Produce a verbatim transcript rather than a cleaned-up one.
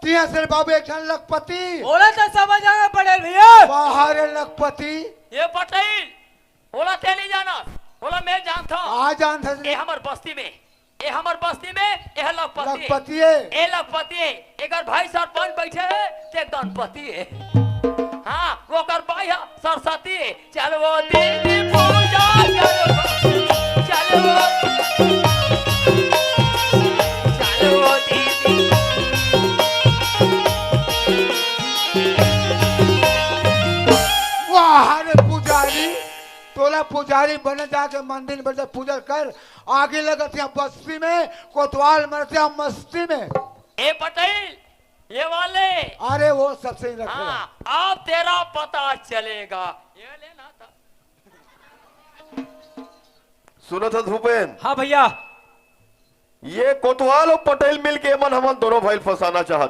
तिहा सिर बाबू एक झन लखपति। ओला तो समझ आना पड़ेल भैया। बाहर लखपति। ये पटेल, ओला ते नहीं जाना, ओला मैं जानता हूँ। आ जानता से। ये हमर बस्ती में, ये हमर बस्ती में, ये लखपति। लखपति है। ये लखपति है। एकर भाई सरपंच बैठे है, ते गणपति है। हाँ, ओकर भाई है सरस्वती है। चल वो दीदी पूजा कर, चल वो, चल वो दीदी। वाह रे पुजारी, तोला पुजारी बने जाके मंदिर में जा पूजा कर। आगे लगत यहाँ बस्ती में, कोतवाल मरत यहाँ मस्ती में। ए पटेल, ये वाले। अरे वो सबसे ही रखे। हाँ, अब तेरा पता चलेगा। ये लेना था। सुनत हस भूपेन? हाँ भैया। ये कोतवाल अउ पटेल मिलके मन हमन दोनों भाई ल फंसाना चाहत।